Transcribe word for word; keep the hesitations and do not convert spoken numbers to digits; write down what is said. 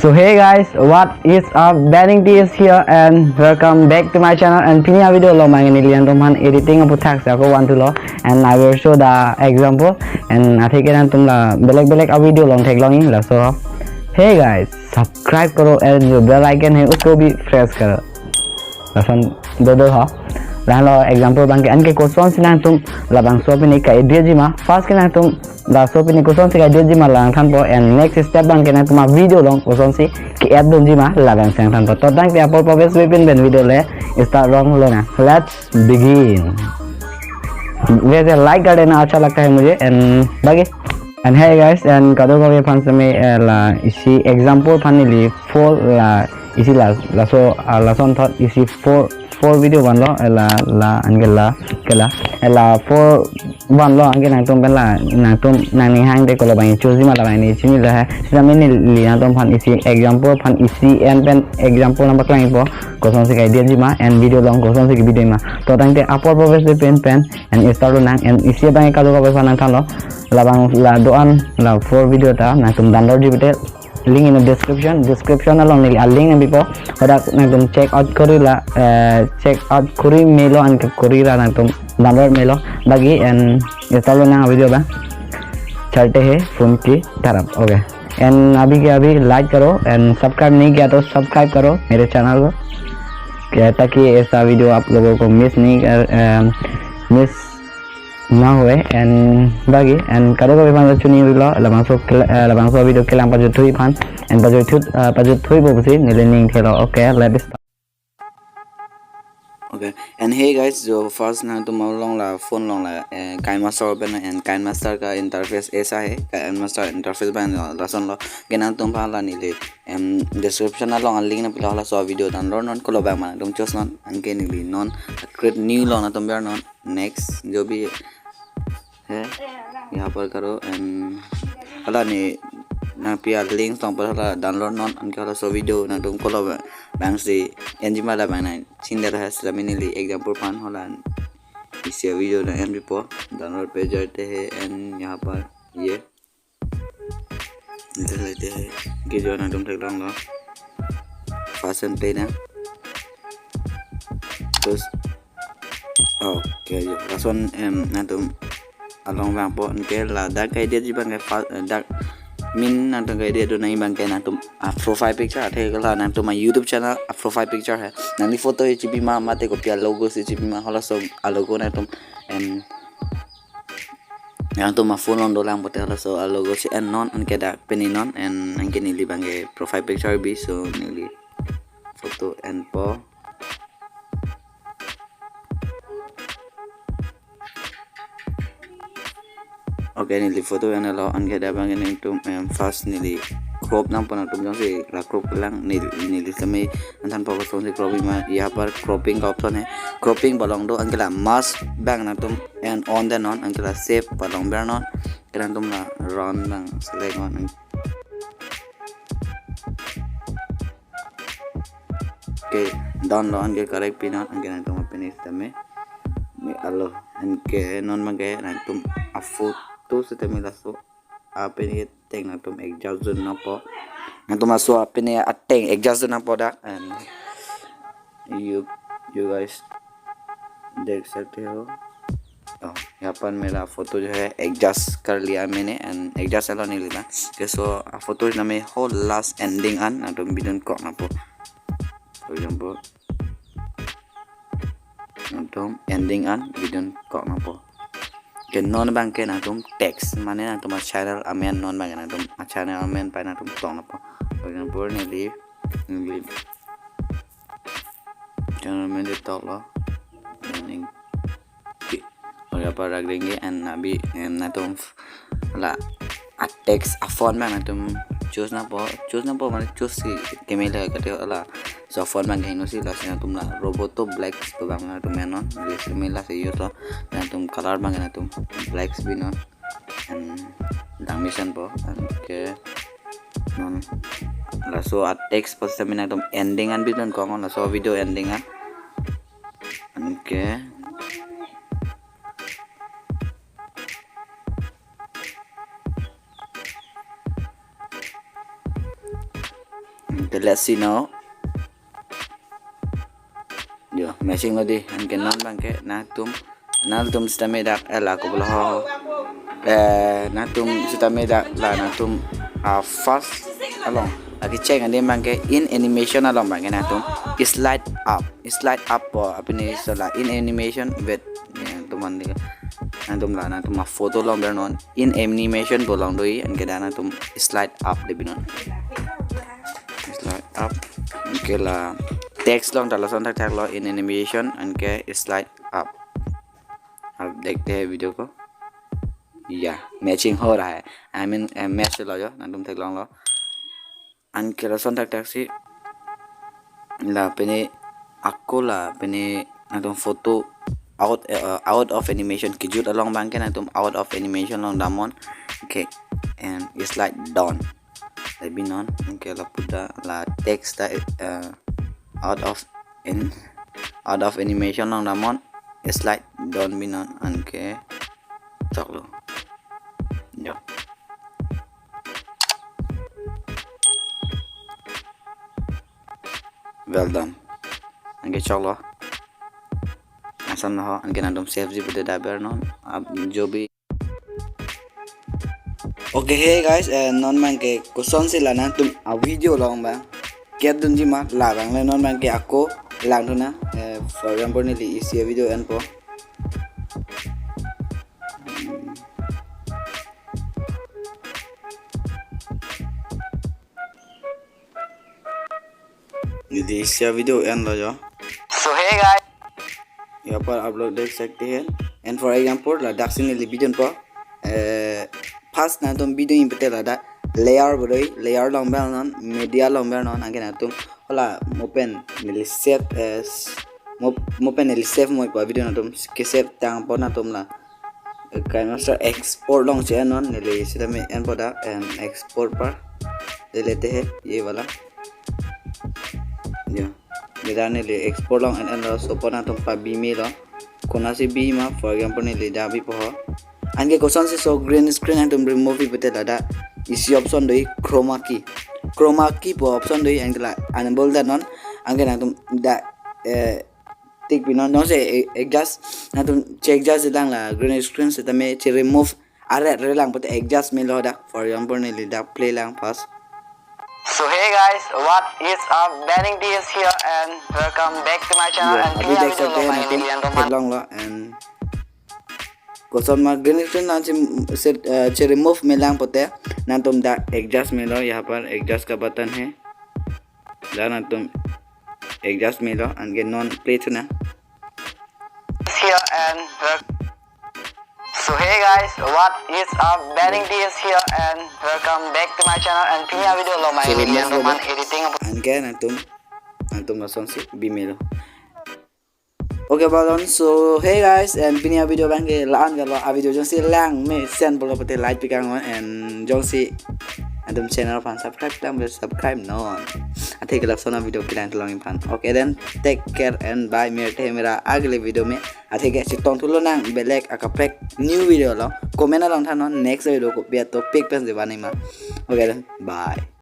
So hey guys, what is up? Banning T is here and welcome back to my channel. And pini a video along abang neli nangtumphan editing aphuthak si ako vanthulo, and I will show the example. And atheke nangtum la belek belek a video along theklongji laso. Hey guys, subscribe karo and jo bell icon hai usko bhi press karo. Lason dodo ho. Lahelo example abangke, anke kosonsi nangtum labangso pini ka-edit jima. First ke nangtum laso pini kosonsi ka-edit jima la nangthanpo, and next step abangke nangtum a video along kosonsi ke-add dun jima labangsi nangthanpo. To tangte apor paves bepin pen video le start long lonang. Let's begin. वैसे लाइक कर देना, अच्छा लगता है मुझे। And बाकी, and hey guys, and kadokave aphan seme, eh, la isi example aphan neli four la isi la laso, ah, lason thot isi four four video vanlo, eh, la la anke la ke la, eh, la four vanlo, anke nangtum pen la nangtum nangning hangte kolo abang choose jima labang neli chinilo he. Sitame neli nangtumphan isi example aphan isi en pen example nangpaklangpo, kosonsi ka-edit jima and video along kosonsi ke-video jima. To tangte apor paves bepin pen and start lonang, and isi abang kadokave aphan nangthanlo. Labang la do-an la four video ta nangtum download ji pute, link in the description. Description along neli a link nangpipo. Hadak nangtum check out kori la, eh, check out kori melo, anke kori ra nangtum download melo. Bagi and start lonang a video abang. चलते हैं फोन की तरफ। Okay, and अभी के अभी लाइक करो and subscribe नहीं किया तो सब्सक्राइब करो मेरे चैनल को, क्या, ताकि ऐसा वीडियो आप लोगों को मिस नहीं कर, मिस ना हुए। And bagi, and kadokave aphan chini rilo labangso kela-, eh, labangso video kelang pajuthui aphan, and pajuthui, eh, pajuthuipo pusi neli ning thelo. Okay, let's start. Okay, and hey guys, jo first nangtum along la phone along la, eh, KineMaster open, and KineMaster ka interface aisa hai, KineMaster interface abang lasonlo. Ke nangtumphan la neli, em, description along a link nangpilo, laso video download non, kolo abang nangtum choose non, anke neli non create new along nangtum ber non, next, jo bhi है, यहाँ पर करो, and hala ne nangpi a link along pen hala download non, anke halaso video nangtum kolo abang si en jima labang nangchinilo he. Sitame neli example aphan hala isi video nang-enpipo, download पे जाते हैं and यहाँ पर ये इधर लेते हैं, ke jo nangtum theklonglo, fast and play na. Terus, okay, jo lason, em, nangtum along vangpo, anke ladak ka-edit ji abangke fa-, eh, dak min nangtum ka-edit dun nangji abangke nangtum a profile picture, athe ke la nangtum a YouTube channel a profile picture hai. Nangli photo hi chipima, mate kopi a logo si chipima, halaso a logo nangtum, em, nangtum a phone along dolang pute halaso a logo si en non, anke dak pini non, and anke neli abangke profile picture bi, so neli photo enpo. Okay, neli photo enlo, anke dak abangke nangtum, em, first neli crop nangpo, nangtum jongsi la crop lang, neli, neli sitame nangthanpo kosonsi crop jima. यहाँ पर cropping का option है, cropping pu along do, anke la mask abang nangtum en on de non, anke la shape pu along ber non, ke nangtum la round abang select non. Okay, done lo, anke correct pi non, anke nangtum pini sitame, ni alo, anke non abangke nangtum a photo sitame laso a pini ateng nangtum adjust dun nangpo, nangtum laso a pini ateng adjust dun nangpo dak, and you, you guys देख सकते हो। Oh, यहाँ पर मेरा फोटो जो है एडजस्ट कर लिया मैंने, and adjust alo neli na. Okay, so a photo na me ho last ending an nangtum bidun kok nangpo. For example, nangtum ending an bidun kok nangpo. Okay, non abangke nangtum text, mane nangtum a channel amen, non abangke nangtum a channel amen pai nangtum tong nangpo. For example, neli, neli channel amen di toklo. Neli, okay, और यहाँ पर रख देंगे, and अभी, and nangtum la a text a font abang nangtum choose nangpo, choose nangpo, mane choose si kemele kate la, so font abangke hingno si, lasi nangtum la Roboto Black pu abang nangtum en non, lasi kemele si yo to, nangtum color abangke nangtum black si bi non, and dang mesen po, anke non laso a text pu sitame nangtum ending an bidun kok non, laso video ending an, anke. Okay, let's see now. Yo, matching lo dei, anke non abangke nangtum, nangtum sitame dak, eh, la kopilo ho. Eh, nangtum sitame dak la nangtum, ah, first along. Lake cheng ande abangke in animation along abangke nangtum slide up, slide up po apini so la in animation wait, nangtum ande nangtum la nangtum aphoto along ber non in animation pu along do-i, anke dak nangtum slide up dei binon. Slide up. Anke la text along ta lason thakthak lo in animation, anke slide up. Ab dekhte hain video ko. Ya, matching ho raha hai. I mean, eh, match lo yo, nangtum theklonglo. Anke lason thakthak si la pini ako la pini nangtum photo out, eh, out of animation kejut along abangke nangtum out of animation along damnon. Okay, and slide down. Dei binon, anke lapu ta la text ta, eh, out of in, out of animation along damnon, slide down binon, anke choklo. Yo. Well done. Anke choklo. Asan lo ho, anke nangtum save ji pute dak ber non, ab jo bhi. Okay, hey guys, eh, non abangke kosonsi la nangtum a video along abang ket dunji ma, labang le non abangke ako langthu nang, eh, for example neli isi a video enpo. Neli isi a video enlo yo. So hey guys. Yahan par upload dek sakte hain. And for example, ladak si neli video enpo. Eh, first nangtum video enpute ladak layer pu do-i, layer along ber non, media along ber non, anke nangtum hala mo pen neli save, eh, s-, mo, mo pen neli save mo pa video nangtum ke save tangpo nangtum la KineMaster export along si en non, neli sitame enpo dak, em, export par. Neli te he, ye wala. Yo. Neli dak neli export along en enlo, so pon nangtum pabi melo. Konatsi bi ma, for example, neli dak bipo ho. Anke kosonsi so green screen nangtum remove ji pute ladak isi option do-i chroma key. Chroma key pu option do-i, anke la enable det non. Anke nangtum dak, eh, tik pinon, jongsi, eh, adjust, nangtum che-adjust lang la green screen sitame che-remove aret re lang pute adjust melo dak. For example, neli dak play lang first. So hey guys, what is up? Banning T is here and welcome back to my channel. Yo, and abhi pini dek video sakte hain, neli nangtum theklonglo and koson ma green screen nang che, che, eh, che-remove me lang pute nangtum dak adjust melo, yahan par adjust ka button hai. Dak nangtum adjust melo, anke non play thu nang. Here and wel-, so hey guys, what is up? Banning T is here and welcome back to my channel. And pini a video along ma, so, neli nangtum editing. Anke nangtum, nangtum lasonsi bi melo. Okay, balon. So hey guys, and pini a video abangke la-an kali, a video jongsi lang mesen pulo pute like pi kang non, and jongsi nangtum channel aphan subscribe lang, subscribe non. Athe ke lason a video kelang thelong iphan. Okay then, take care and bye. Mirte hai mera agle video mein. Athe ke chetong thulo nang belek akaprek new video along. Comment along than non, next video kopi a topic pen si bani ma. Okay then, bye.